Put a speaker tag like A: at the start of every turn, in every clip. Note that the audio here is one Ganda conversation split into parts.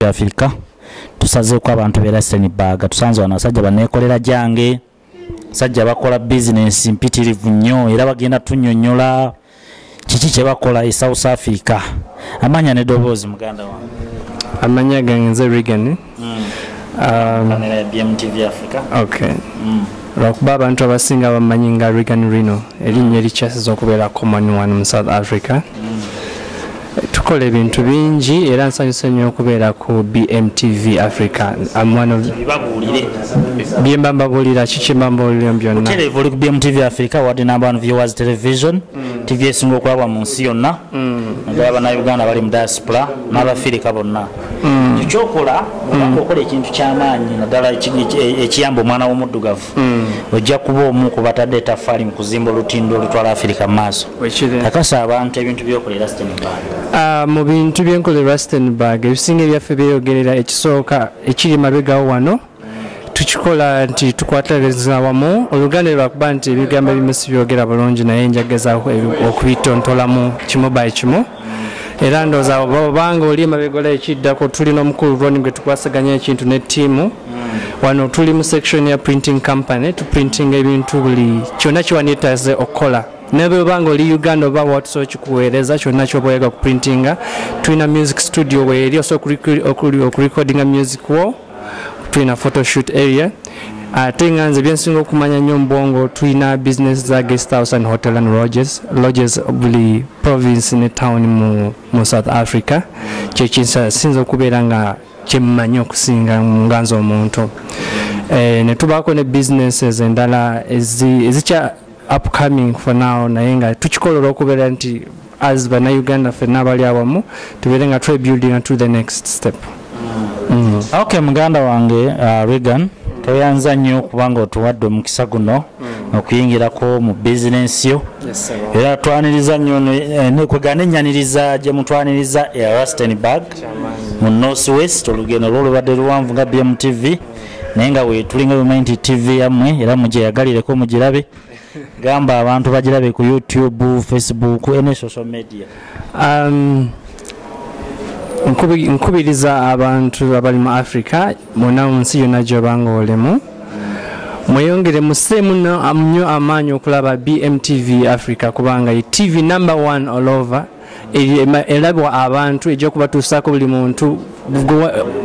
A: Africa. Tusazeeko abantu b'e Rustenburg. Tusanze wano abasajja banneekolera gyange, basajja bakola bizinensi mpitirivu nnyo, era bagenda tunnyonnyola kiki kye bakola e South Africa. Amanya n'eddoboozi, muganda wange.
B: Amanya gange nze Regan.
A: Kamera ya BMTV Africa.
B: Okay. Lwakuba abantu abasinga bamanyi nga Regan Reno, erinnya erikyasiza okubeera common one mu South Africa. Tukola ebintu bingi era nsanyuse nnyo okubeera ku BMTV Africa. I'm one of
A: Bibabuulire.
B: Bye mba mbabuulira, kiki mba mbabuulira byonna.
A: Televu oli ku BMTV Africa, wadde number one viewers television, TV esinga okulabwa mu nsi yonna, naddala Bannayuganda bali mu diaspora n'Abafirika bonna. Kyokola obanga okola ekintu kyamaanyi, naddala ekiyamba omwana w'omuddugavu, ojja kuba omu ku batadde ettaffaali mu kuzimba olutindo olutwala Afirika mu maaso.
B: Wekiri.
A: Kakasa abantu ebintu byokola e Rustenburg.
B: Mu bintu byenkola e Rustenburg, ebisinga ebyaffe byeyogerera. Ekisooka ekiri mabegawo wano tukikola nti tukwatageza wamu oluganda, lwakuba nti ebigambo ebimu sibyogera bulungi, naye njagezaako okubitontolamu kimu by kimu. Era ndowooza obanga oli emabegola, ekiddako tulina omukulu Roni gwe tukwasaganya ekintu ne ttiimu. Wano tuli mu section ya printing company, tuprinting ebintu buli kyonna kiwanitaze okukola, naye bwobanga oli Uganda oba watusobola kikuweereza kyonna kyoba oyaga kuprintinga. Tulina music studio weeri osobola okurecordinga music wo. Tulina photoshoot area. Ate nga nze byensinga okumanya nnyo mu bwongo, tulina business za guest house and hotel and lodges buli province ne town mu South Africa. Kyekinsinza okubeera nga kyemmanyi okusinga nga nze omuntu. Ne tubaako ne businesses endala ezikya upcoming for now, naye nga tukikola olw'okubeera nti as Bannayuganda ffenna abali awamu tubeere nga twebuilding to the next step.
A: Okay, muganda wange Regan, toyanza nnyo kubanga otuwadde omukisa guno okuyingirako mu bizinensi yo, era twaniriza nnyo kwegana ennyaniriza gye mutwaniriza e Rustenburg mu North West. Olugendo lwo lubadde luwanvu nga BMTV, naye nga wetulinga bimanyi nti TV yammwe era mugyeyagalireko mugirabe. Gamba abantu bagirabe ku YouTube, Facebook, any social media.
B: Nkubiriza abantu abali mu Africa mwonna, mu nsi yonna gyobanga olimu, mweyongere museemu nnyo amaanyi okulaba BMTV Africa, kubanga ye TV number one all over erabwa abantu, ejja kubatuusaako buli muntu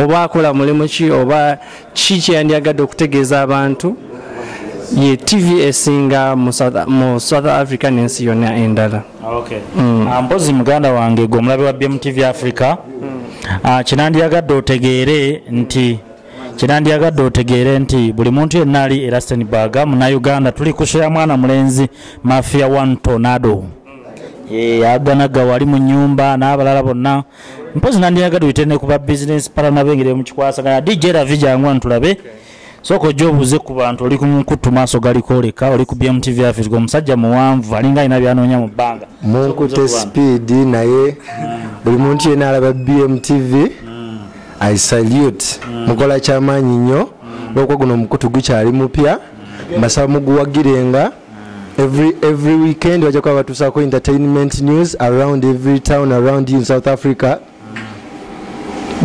B: oba akola mulimu ki oba ki kyeyandyagadde okutegeeza abantu. Ye TV esinga mu South Africa n'ensi yonna endala.
A: Okay. Mpozi muganda wange, gwe omulabe wa BMTV Africa, kinandyagadde otegeere nti buli muntu yenna ali e Rustenburg, Munnayuganda, tuli ku show ya mwana mulenzi Mafia One Tornado. Aganaga wali mu nyumba n'abalala bonna. Mpozi nandyagadde oyite ne kuba business partner bengere mukikwasaganya. DJ Ravi, jangu ntulabe. Sooka ojja obuuze ku bantu. Oli ku mukutu maaso galikwoleka, oli ku BMTV Africa. Omusajja muwanvu alinga alina byanoonya mu bbanga.
C: Munkute speed, naye buli muntu yenna alaba BMTV, I salute. Mukola kyamaanyi nnyo olwokuba guno omukutu gukyali mupya. Mbasaba muguwagirenga. Every weekend bajja kuba batuusaako entertainment news around every town around you in South Africa.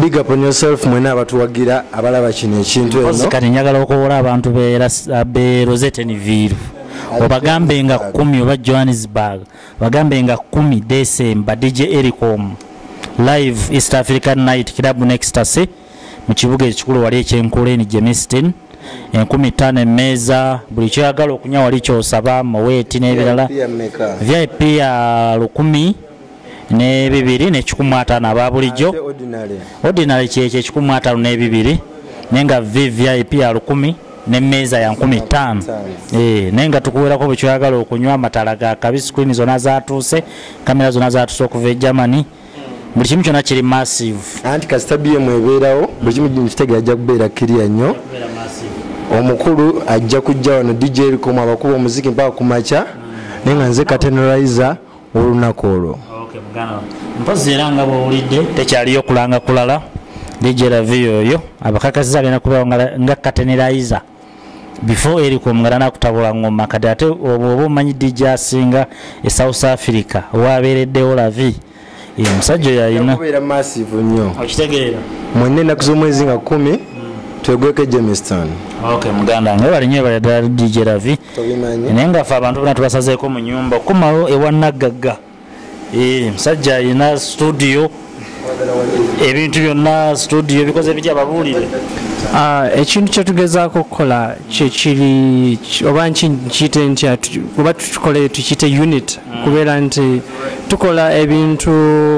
C: Big up on yourself mwena abatuwagira, abalaba kino ekintu
A: Mpozi
C: eno.
A: Kati njagala okuwola abantu be Rosettenville, obagambe nga 10, oba Johannesburg, bagambe nga 10 December, DJ Ericom live, East African Night, Club Nextasy mu kibuga ekikulu wali ekyenkuleni Germiston, 5000 emmeeza. Buli kyoyagala okunywa wali kyosaba, Moet n'ebirala.
C: VIP ya mmeka?
A: VIP ya 1250 aba bulijjo.
C: Ate ordinary?
A: Ordinary kyekyo 502, naye nga VVIP ya 1000 n'emmeeza ya 5000. Naye nga tukuwerako bwe kyoyagala okunywa. Amatala ga kabi, screen zonna zatuuse, kamera zonna zatuuse okuva e Germany, buli kimu kyonna kiri massive.
C: Anti kasita BM ebeerawo, buli kimu nkitegeera ajja kubeera kiriya nnyo. Omukulu ajja kujja wano, DJ Ericom, abakuba omuziki mpaka ku makya, naye nga nze curtain raiser olunaku olwo.
A: Okay, muganda wange. Mpozi era nga bw'owulidde, tekyaliyo kulanga kulala. DJ Ravi oyo abakakasiza agenda kubeerawo nga curtain raiser before Ericom nga tanakutabula ngoma. Kati ate oba omanyi DJ asinga e South Africa wabeereddewo Ravi. Omusajja oyo alina
C: kubeera massive nnyo.
A: Okitegeera.
C: Mwenna ennaku z'omwezi nga 10 twegweko Jamestown.
A: Okay, muganda wange webale nnyo, webale ddala DJ Ravi.
C: Tobimanyi.
A: Naye nga ffe abantu bonna tubasazeeko mu nnyumba okumawo ewa Nagagga. Musajja alina studio, ebintu byonna studio bikoze bitya babuulire?
B: Ekintu kyetugezaako okukola kyekiri oba nkiyite ntya, oba tukole tukiyite unit, kubeera nti tukola ebintu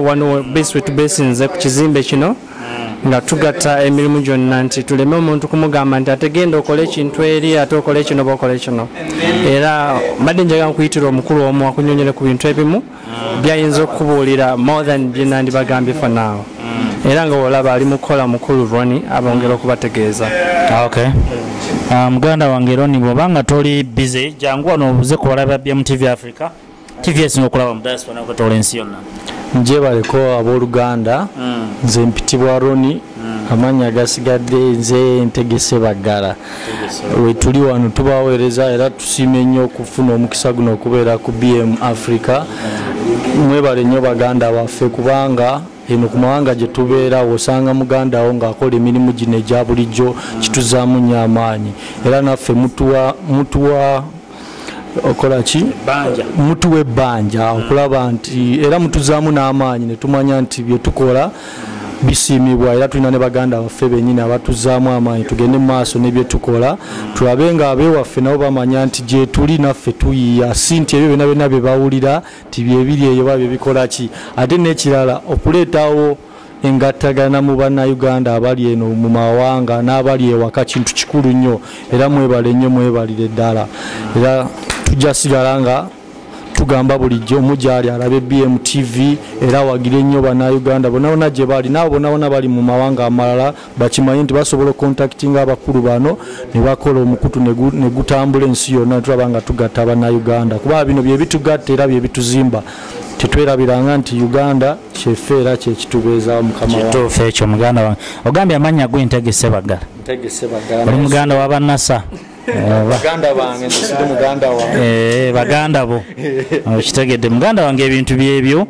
B: wano base we tubesinze ku kizimbe kino nga tugatta emirimu gyonna, nti tuleme omuntu kumugamba nti ate genda okole ekintu eri, ate okole kino oba okole kino. Era mbadde njagala nkuyitira omukulu omu akunyonyole ku bintu ebimu byayinza okukubuulira more than bye nandibagambye for now. Era nga olaba ali mukukola mukulu Ronnie abongera okubategeeza.
A: Okay. Muganda wange Ronnie, bw'oba nga toli busy jangu wano obuze ku balaba BMTV Africa, TV esinga okulaba mu diaspora n'okwetoloola ensi yonna.
D: Njebaleko abooluganda, nze mpitibwa Ronnie, amannya agasigadde nze Ntegese Baggala. Wetuli wano tubaweereza era tusiima nnyo okufuna omukisa guno okubeera ku BM Africa. Mwebale nnyo baganda baffe, kubanga eno ku mawanga gye tubeera osanga muganda wo ng'akola emirimu gino egya bulijjo, kituzaamu nnyo amaanyi. Era naffe mutuwa okola ki? Mutuwa ebbanja okulaba nti era mutuzaamu n'amaanyi ne tumanya nti bye tukola bisiimibwa. Era tulina ne baganda baffe bennyini abatuzaamu amaanyi tugende mu maaso ne bye tukola, tulabe nga abeewaffe nabo bamanya nti gye tuli naffe tuyiiya, si nti ebyo byonna byonna bye bawulira nti bye biri eyo oba bye bikola ki. Ate n'ekirala okuleetawo engattagana mu bannayuganda abali eno mu mawanga n'abali ewaka kintu kikulu nnyo, era mwebale nnyo, mwebalire ddala. Era tujja sigala nga tugamba bulijjo omugyali alabe BMTV era awagire nnyo bannayuganda bonna bonna gye bali, n'abo bonna bonna bali mu mawanga amalala bakimanye nti basobola okontaktinga abakulu bano ne bakola omukutu ne gutambula ensi yonna, tulaba nga tugatta bannayuganda, kuba bino bye bitugatta era bye bituzimba. Tetwerabiranga nti Uganda kyeffe era kyekitubeezaawo. Mukama wange.
A: Kituufu ekyo muganda wange. Ogambye amannya gwe Ntegese Baggala.
D: Ntegese Baggala.
A: Oli muganda wa bannasa.
D: Baganda bange, nze muganda wange.
A: Baganda bo. Okitegedde muganda wange ebintu byebyo,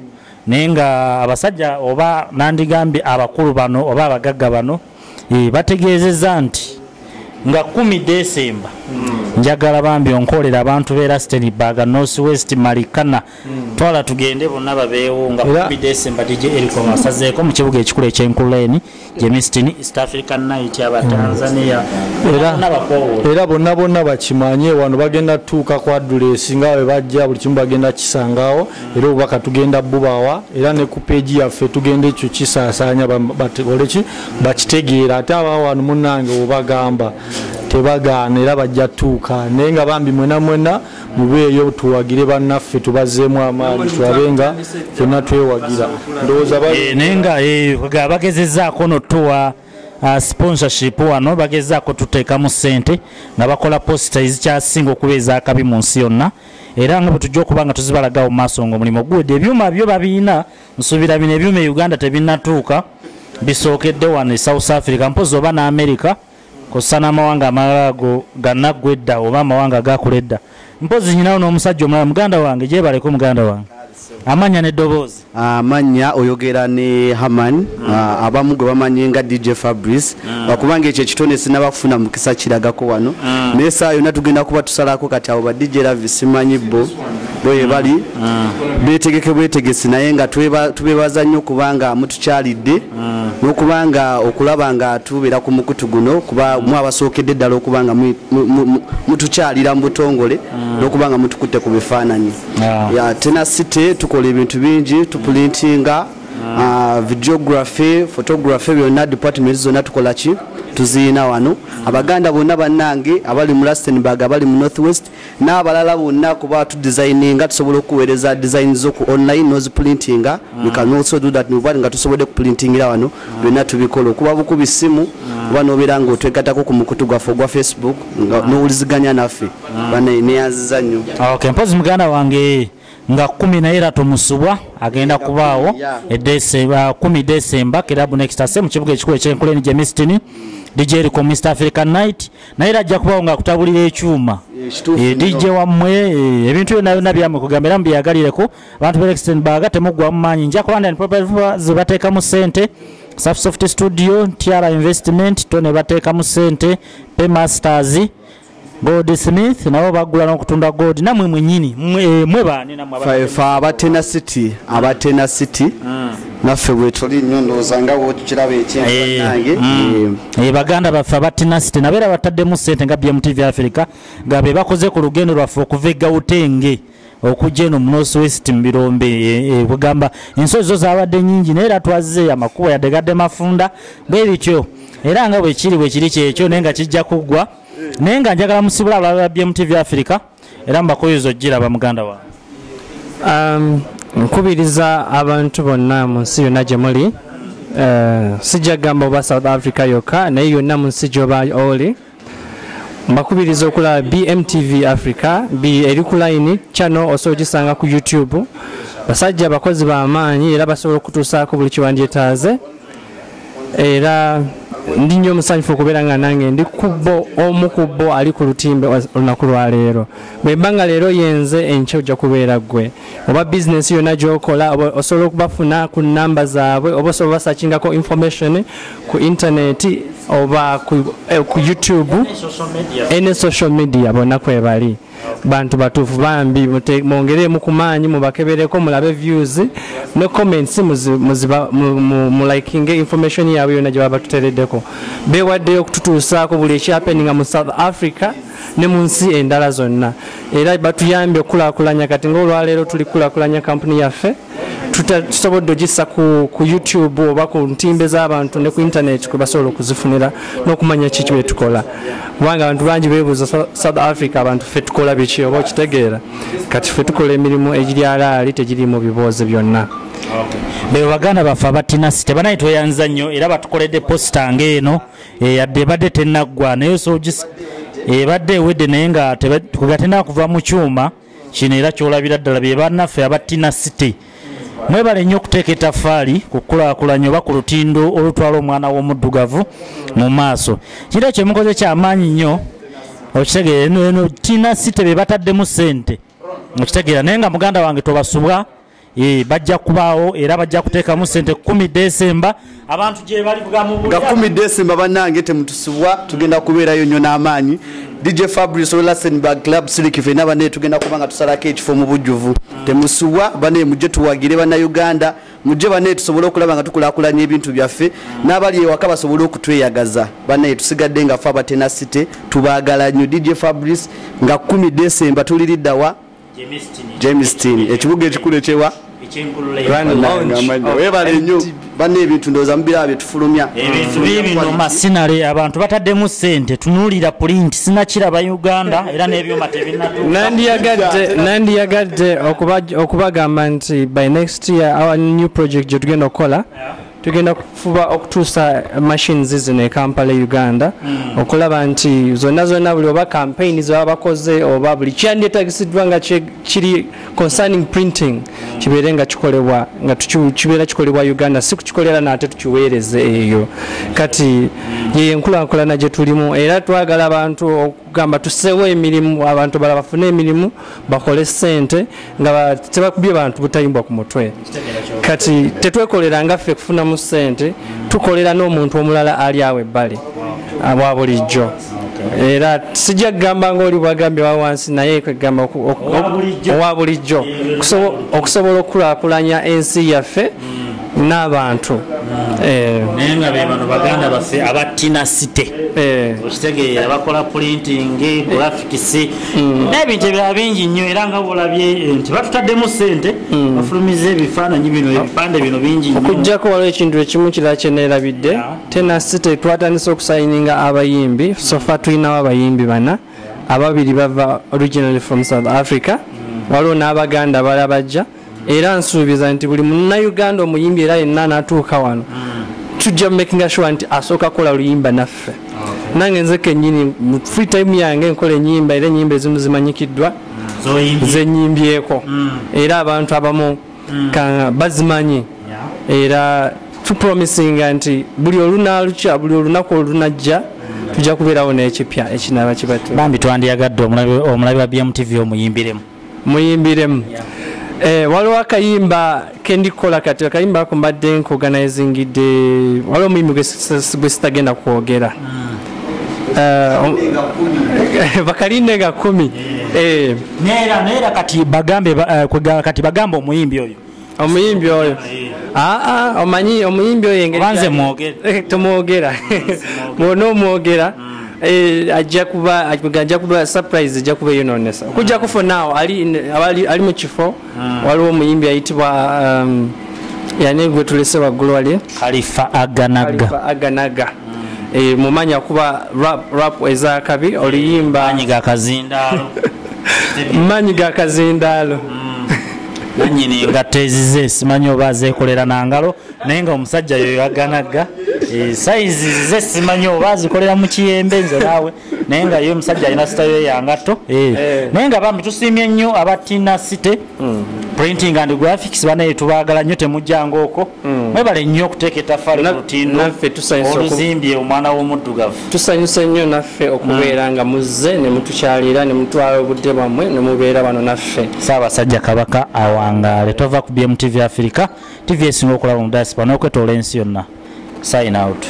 A: naye nga abasajja oba nandigambye abakulu bano oba abagagga bano bategeezezza nti nga 10 Desemba njagala bambi onkolera abantu b'e Rustenburg, North West, Marikana, twala tugende bonna babeewo nga 10 Desemba DJ Eriko asazeeko mu kibuga ekikulu eky'Enkuleni Germiston, East African Night aba Tanzania
D: era bonna bonna bakimanye wano bagenda tuuka ku address nga bwe bajja buli kimu bagenda kisangawo, era obubaka tugenda bubawa, era ne ku page yaffe tugenda ekyo kisaasaanya bakoleki bakitegeera. Ate aba wano munnange obagamba tebagaana era bajja tuuka, naye nga bambi mwena mwena mubeeyo tuwagire bannaffe, tubazeemu amaanyi, tulabe nga ffenna twewagira. Ndowooza
A: naye nga bagezezzaako notuwa sponsorship wano, bagezezzaako tuteekamu ssente nga bakola posita ezikyasinga okuba ez'akabi mu nsi yonna, era nga bwe tujja okuba nga tuzibalagawo mu maaso ng'omulimu guwedde. Ebyuma byo babiina, nsuubira bino ebyuma e Uganda tebinnatuuka, bisookedde wano e South Africa mpozi oba ne America, kw'ossa n'amawanga amalala ago gannaggwa edda oba amawanga agaakula edda. Mpozi nyinawo n'omusajja omulala, muganda wange, gyebaleko muganda wange. Amannya n'eddoboozi.
E: Amannya oyogera ne Haman, abamu gwe bamanyi nga DJ Fabrice, kubanga ekyo ekitone sinnaba kufuna mukisa kiragako wano. Naye essaawa yonna tugenda kuba tusalako kati abo ba DJ Ravi simanyi bo bwe bali beetegeke bwetegesi, naye nga tubeebaza nnyo kubanga mutukyalidde n'okubanga okulaba nga tubeera ku mukutu guno, kuba mwe abasookedde ddala okuba nga mutukyalira mu butongole n'okuba nga mutukutte ku bifaananyi. Tena City tukola ebintu bingi, tupulintinga, videography, photography, byonna department zonna tukola ki tuziina wano. Abaganda bonna bannange abali mu Rustenburg, abali mu North West n'abalala bonna, kuba tudesigninga, tusobola okuweereza design zo ku online n'oziprintinga. We can also do that nga tusobodde kuprintingira wano, byonna tubikola okuba bukubi ssimu oba n'obeera ng'otwegattako ku mukutu gwaffe ogwa Facebook n'owuliziganya naffe. Bane neyanziza nnyo.
A: Okay, mpozi muganda wange nga 10 naye era tomusubwa agenda kubaawo 10 Desemba Club Next mu kibuga ekikulu eky'Enkuleni Germiston. DJ Eriko Mr African Night naye era ajja kubaawo ng'akutabulira ekyuma. DJ wammwe ebintu byonna byonna byammwe kugamba era mubyagalireko abantu b'e Rustenburg temuggwamu maanyi. Nja kulanda ze bateekamu ssente Soft Studio, Tiara Investment to ne bateekamu ssente, Paymasters, Gold Smith nabo bagula n'okutunda gold namwe mwennyini mwe baani namwe
E: Abatena City naffe bwe tuli nnyo ndowooza nga bw'okiraba ekyenkange.
A: Baganda baffe Abatena City nabo era bataddemu ssente nga BMTV Africa nga be bakoze ku lugendo lwaffe okuva e Gauteng okujja eno mu North West mu birombe, kugamba ensozi zo zaabadde nnyingi naye era twazze amakubo yadde gadde mafunda bwe bityo era nga bwe kiri kyekyo naye nga kijja kuggwa. Naye nga njagala musibula abalala ba BMTV Africa era mbakoyeza ogiraba muganda wange.
B: Nkubiriza abantu bonna mu nsi yonna gye muli, sijja kugamba oba South Africa yokka naye yonna mu nsi gy'oba oli, mbakubiriza okulaba BMTV Africa eri ku line channel osobola ogisanga ku YouTube. Basajja bakozi b'amaanyi era basobola okutuusaako buli kiwandyetaaze era ndi nnyo omusanyufu okubeera nga nange ndi kubbo omu ku bo ali ku lutimbe olunaku lwa leero. Bwe mba nga leero yenze enkya ojja kubeera ggwe oba bizinesi yonna gy'okola osobola okubafuna ku nnamba zaabwe oba osobola obasakingako information ku intaneti oba ku YouTube any social media bonna kwe bali. Bantu batuufu bambi mwongeremu ku maanyi mubakebereko mulabe views ne comments mulikinge information yaabwe yonna gye baba batuteereddeko. Beewaddeyo okututuusaako buli ekyahappeninga mu South Africa ne mu nsi endala zonna era batuyambye okukulaakulanya. Kati ng'olwaleero tuli kukulaakulanya kampuni yaffe, tusobodde ogissa ku YouTube oba ku ntimbe z'abantu ne ku internet kwe basobola okuzifunira n'okumanya kiki bye tukola, kubanga abantu bangi beebuuza South Africa abantu ffe tukola biki oba okitegeera. Kati ffe tukola emirimu egiri alaali tegiri mu biboozi byonna.
A: Be baganda baffe Abatena City banaye tweyanza nnyo era batukoledde posita ng'eno yadde ebadde tennaggwa naye ebadde ewedde naye nga tennaba kuva mu kyuma kino era ky'olabira ddala be bannaffe Abatena City. Mwebale nnyo okuteeka ettaffaali ku kukulaakulanya oba ku lutindo olutwala omwana w'omuddugavu mu maaso. Kiro kye mukoze kyamaanyi nnyo okitegeera eno Tina City be bataddemu ssente okitegeera naye nga muganda wange tobasubwa bajja kubaawo era bajja kuteekamu ssente 10 Desemba abantu gye bali
E: nga 10 Desemba bannange temutusubwa tugenda kubeerayo nnyo n'amaanyi. DJ Fabrice Rustenburg Club Silk fenna banne tugenda kuba nga tusalako ekifo mu bujjuvu. Temusubwa banne mujje tuwagire bannayuganda mujje banne tusobole okulaba nga tukulaakulanya ebintu byaffe n'abali ewaka basobole okutweyagaza. Banne tusigadde nga ffe Abatena City tubaagala nnyo. DJ Fabrice nga 10 Desemba tuliridda wa James Tin ekibuga ekikulu ekyewa webale nnyo banne ebintu ndowooza mubiraba bye tufulumya
A: ebintu bibino masinale abantu bataddemu ssente tunuulira print sinakiraba Uganda era n'ebyuma tebinnatuuka.
B: Nandiyagadde okubagamba nti by next year our new project gye tugenda okukola tugenda kufuba okutuusa machines zino e Kampala Uganda okulaba nti zonna zonna buli oba campaign ze baba bakoze oba buli kyandyetaagisiddwa nga kiri concerning printing kibeere nga kikolebwa nga kibeera kikolebwa Uganda si kukikolera n'ate tukiweereze eyo. Kati yeyo enkulaakulana gye tulimu era twagala abantu okugamba tusseewo emirimu abantu balala bafune emirimu bakole ssente nga tebakubye bantu butayimbwa ku mutwe. Kati tetwekolera nga ffe kufunamu ssente, tukolera n'omuntu omulala ali awo ebbali wa bulijjo. Era sijja kugamba ng'oli bw'agambye wa wansi naye kwegamba owa bulijjo okusobola okukulaakulanya ensi yaffe n'abantu.
A: Naye nga be bano baganda baffe Abatena City okitegeera bakola printing, graphics n'ebintu ebirala bingi nnyo era nga bw'olabye nti batutaddemu ssente bafulumiza ebifaananyi bino ebipande bino bingi nnyo.
B: Okuggyako waliwo ekintu ekimu kirala kye neerabidde, Tena City twatandise okusayininga abayimbi. So far tulinawo abayimbi bana, ababiri bava originally from South Africa, waliwo n'abaganda abalala bajja era nsuubiza nti buli munnayuganda omuyimbi era yenna anaatuuka wano tujja making sure nti asooka kukola luyimba naffe. Nange nze kennyini mu free time yange nkola ennyimba era ennyimba ezimu zimanyikiddwa zenyimbyeko era abantu abamu bazimanyi era Tupromisinga nti buli olunalukya, buli olunaku olunajja, tujja kubeerawo n'ekipya ekinaaba kibatu.
A: Bambi twandyagadde omulabi wa BMTV omuyimbiremu.
B: Muyimbiremu. Waliwo akayimba kendikola kati, akayimba ako mbadde nkoganizingidde, waliwo omuyimbi gwe sitagenda kwogera. Bakalinde nga 10.
A: Neera kati bagambe kati bagambe omuyimbi oyo.
B: Omuyimbi oyo. Omanyi omuyimbi oyo engeri
A: Obanze mwogere.
B: Tumwogera. Mwona omwogera. Ajja kuba surprise, ajja kuba yonoonesa. Okujja ku for now ali mu kifo, waliwo omuyimbi ayitibwa yani gwe tulese waggulu wali
A: Khalifa Aganaga.
B: Khalifa Aganaga. Mumanya kuba rap ezakabi oluyimba
A: Manyi ga kazindaalo.
B: Manyi ga kazindaalo.
A: Nanyini engatto ezize simanyi oba azeekolera na ngalo, naye nga omusajja yoyo Aganaga. Sayizi zize simanyi oba azikolera mu kiyembe nze naawe, naye nga ye omusajja alina sitayiro ya ngatto. Naye nga bambi tusiimye nnyo aba Tina City Printing and Graphics, banaye tubaagala nnyo, temujjanga okwo. Mwebale nnyo okuteeka ettaffaali ku lutindo
B: Naffe tusanyuse
A: oluzimbye omwana w'omuddugavu.
B: Tusanyuse nnyo naffe okubeera nga muzze ne mutukyalira ne mutwala obudde bwammwe ne mubeera wano naffe.
A: Ssaabasajja Kabaka awangaale. Tova ku BMTV Africa, TV esinga okulaba mu diaspora n'okwetoola ensi yonna. Sign out.